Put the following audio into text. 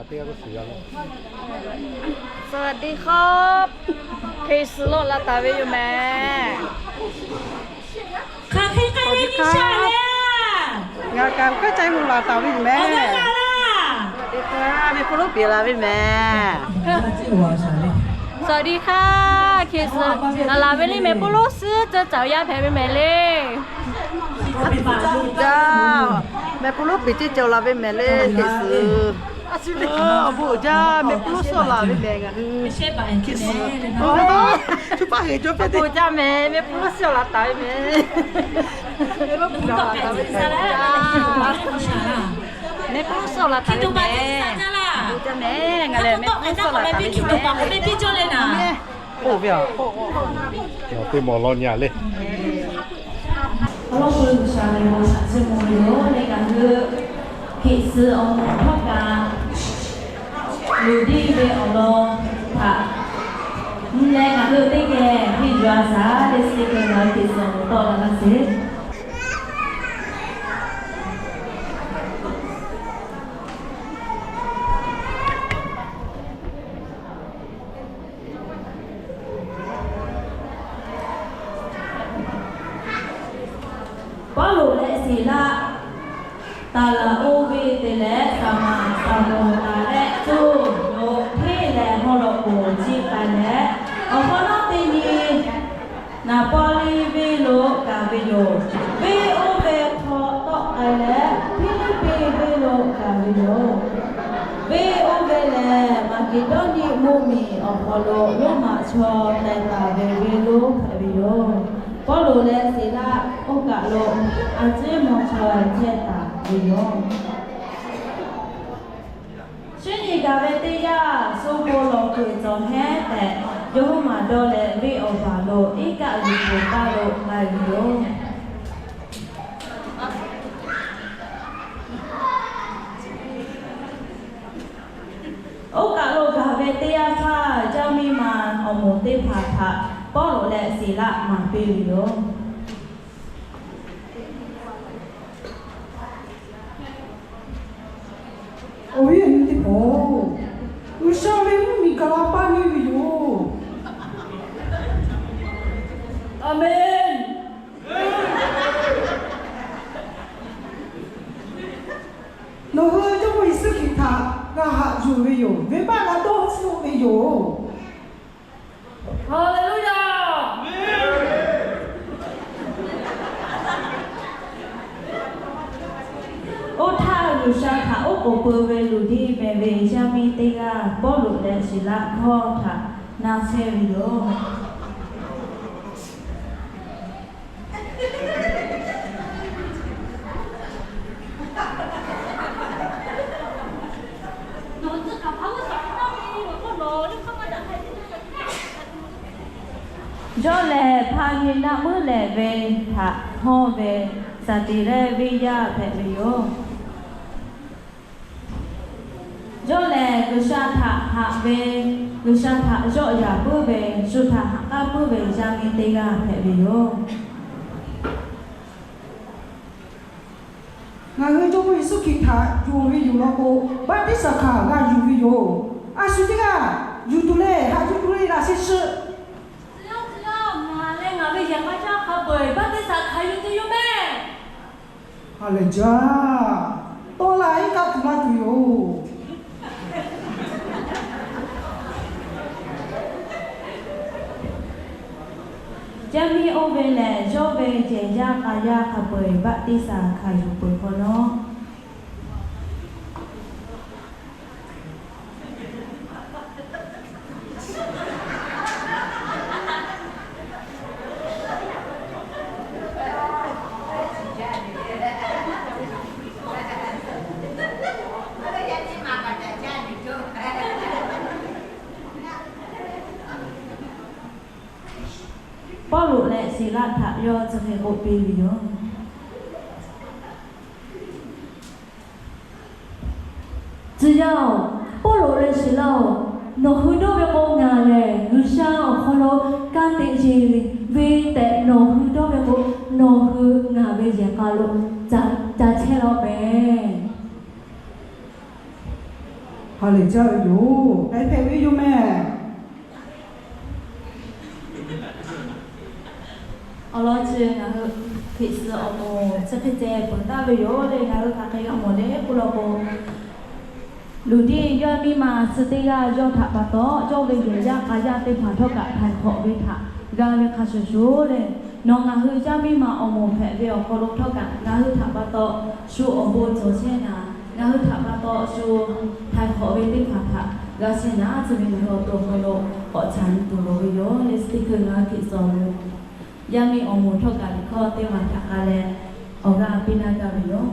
สวัสดีครับ Hk'e suh lawˆ la taˍ ve yoˬ mehˍ. Hk'aˬ hk'e k'ai ve G'uiˬsha lehˬ, ngaˬ kaꞈ hk'aˬ hk'e k'ai lawˆ la taˍ ve yoˬ mehˍ. Meh k'oˆ lonˉ piˍ la ve mehˍ. สวัสดีค่ะ Hk'e suh ngaˬ laˬ ve le mehˍ k'oˆ lonˉ suhˉ ceh cawˬ yaˇ hpehꞈ ve mehˍ le. Jaˇ, mehˍ k'oˆ lonˉ piˍ ceh cawˬ la ve mehˍ le Hk'e suh. Awˬ bon jaˇ, mehˍ k'oˆ lonˉ suhˉ laˬ ve mehˍ ngaˬ hui. Hk'e suh, awˬ bon jaˇ mehˍ, mehˍ k'oˆ lonˉ suhˉ laˬ taˍ ve mehˍ. Mehˍ k'oˆ lonˉ suhˉ laˬ taˍ ve mehˍ. Awˬ bon jaˇ mehˍ, ngaˬ lehˬ mehˍ k'oˆ lonˉ suhˉ laˬ taˍ ve yoˬ mehˍ. Oˇ ve a, teˇ mawˬ law nyi a le. Awˬ lawn k'o, G'uiˬsha ve bon htaꞈ chiˇ mvuh ve yoˬ. Leh ngaˬ hui Hk'e suh awˬ moˍ hkawˇ kaꞈ luˬ deˇ ve awˬ lawn htaꞈ mvuh leh, ngaˬ hui teˇ geh henˇ yuˬ a shaˍ. Leh suh keu ngaˬ hui Hk'e suh awˬ moˍ tawˆ la laˇ sheˍ. Pawˇluꞈ leh Siˍlaˆ taˍ laˬ oˇ ve te leh, saˍ maˍ saˍ moˍ taˍ leh cuˇ yoˬ. Hteˇ lehˬ haw lawꞈ k'oˍ ciˇ k'ai leh, awˬ hk'awꞈ nawˉ teˇ nyi Naˍ paw liˇ venˇ lo gaˬ ve yoˬ. Venˇ oˇ ve hk'aw tawˆ k'ai leh, Hpiˇliˇpiˆ venˇ lo gaˬ ve yoˬ. Venˇ oˇ ve lehˬ, Maˍkeˍdawˇniˆ mvuhˇmiˬ awˬ hk'aw lo Roˉmaꞈ chaw teh taˍ ve venˇ lonˉ hpehꞈ ve yoˬ. Pawˇluꞈ leh Siˍlaˆ oˇ kaˬ lo a ciˉ maw chaw chehˇ taˍ ve yoˬ. Shinˉ nyi gaˬ ve teˇ yanˇ, shu bon lawˬ kuiˬ cawˬ heˉ tehꞈ, yawˇ huiˉ maˬ dawˇ leh venˇ awˬ baˬ lo iˉ kaˆ g'uiˬ poˬ taˇ lo k'ai ve yoˬ. Oˇ kaˬ lo gaˬ ve teˇ yanˇ htaˇ, Jaˇ miˇ ma awˬ moˍ teˇ hpaˍ htaꞈ Pawˇluꞈ leh Siˍlaˆ maˍ piˇ ve yoˬ. Awˬ viˉ awˬ nyi teˇ hpaˍ-oˬ, G'uiˬsha ve mvuhˇmiˬ gaˬ la paˇ neˇ ve yoˬ. Aˍmenˍ. Nawˬ hui Jawˇmawˇ Yeˍsuˆ Hkriꞈ htaꞈ g'a haꞈ yuˬ ve yoˬ. Venˇbaˆ g'a dawˇ tcuhˉ ve yoˬ. Haleˍluˇyaˬ. Oˇ htaˇ, G'uiˬsha htaꞈ oˉ k'oˍ pui ve luˬ deˇ meh ve yaˇ miˇ teˇ g'aˇ Pawˇluꞈ leh Siˍlaˆ hkawˇ htaꞈ na chehˇ ve yoˬ. Yawˇ lehˬ, hpaˇ nyi naˆ muiˉ lehˍ ve htaꞈ hawˇ ve Saˍtiˍrehˇ venˇ yaˇ hpehꞈ ve yoˬ. Yawˇ lehˬ, G'uiˬsha htaꞈ haꞈ ve, G'uiˬsha htaꞈ yawˆ yaˍ puiˉ ve, shu htaꞈ haꞈ k'aˉ puiˉ ve yaˇ miˇ teˇ g'aˇ hpehꞈ ve yoˬ. Ngaˬ hui Jawˇmawˇ Yeˍsuˆ Hkriꞈ htaꞈ yonˍ ve yoˬ law k'o, baˆtiˆsaˬ hkanˍ g'a yuˬ ve yoˬ. A shu teˇ g'aˇ yuˬ tuˬ leh haꞈ yuˬ tuˬ le laꞈ sheˍ shiˍ. Tcuh yaˇ, tcuh yaˇ, ngaˬ leh ngaˬ ve yehˬ k'a caˇ hk'a peu-eˬ baˆtiˆsaˬ hkanˍ yuˬ tuˬ yoˬ mehˍ. A lehˬ jaˇ, tawˆ la iˉ kaˆ tuˬ maˇ tuˬ yoˬ. Yaˇ miˇ oˇ ve lehˬ, yawˇ ve yehˬ yaˇ k'a yaˇ hk'a peu-eˬ baˆtiˆsaˬ hkanˍ yuˬ peuˬ hk'awꞈ nawˉ, Pawˇluꞈ leh Siˍlaˆ htaꞈ yawˇ chi hk'e k'oˆ piˇ ve yoˬ. Tcuh yaˇ-oˬ, Pawˇluꞈ leh Siˍlaˆ-oˬ, nawˬ hui dawˇ ve k'o ngaˬ lehˬ G'uiˬsha awˬ hk'aw lo ka tiꞈ yeˬ ve tehꞈ nawˬ hui dawˇ ve k'o, nawˬ hui ngaˬ ve yehˬ k'a lo ca chehˇ law mehˍ. ha lehˬ jaˇ ve yoˬ. K'ai hpehꞈ ve yoˬ mehˍ. Awˬ lawn chi ngaˬ hui Hkriꞈ suhˍ awˬ moˍ chi hk'e ceh peuˬ taˍ ve yoˬ le. Ngaˬ hui hk'aˬ hk'e g'a mawˬ le k'oˆ law k'o, luˬ tiˉ yaˇ miˇ ma suh teˇ g'aˇ yawˇ htaꞈ pa taw, cawˇ ve yehˬ yaˇ k'a yaˇ teˇ hpaˍ htawˇ kaꞈ htaiˍ hk'awꞈ ve htaꞈ g'a ve hk'a shuˍ shuˍ le. Nawˬ ngaˬ hui yaˇ miˇ ma awˬ moˍ hpehꞈ ve awˬ hk'aw lo htawˇ kaꞈ ngaˬ hui htaꞈ pa taw shu awˬ bon cawˬ chehˇ naˍ, ngaˬ hui htaꞈ pa taw shu htaiˍ hk'awꞈ ve teˇ hpaˍ htaꞈ g'a chehˇ naˍ, chi ve ngaˬ hui awˬ to awˬ hk'aw lo k'awꞈ caˍ nyi tuˬ loˍ ve yoˬ le. Chi teˇ hkui ngaˬ hui Hkriꞈ suhˍ awˬ moˍ yaˇ miˇ awˬ moˍ htawˇ kaꞈ liꞈ hkawˇ teˇ maˬ htaꞈ k'a leh awˬ g'aˇ piˇ laˇ gaˇ ve yoˬ.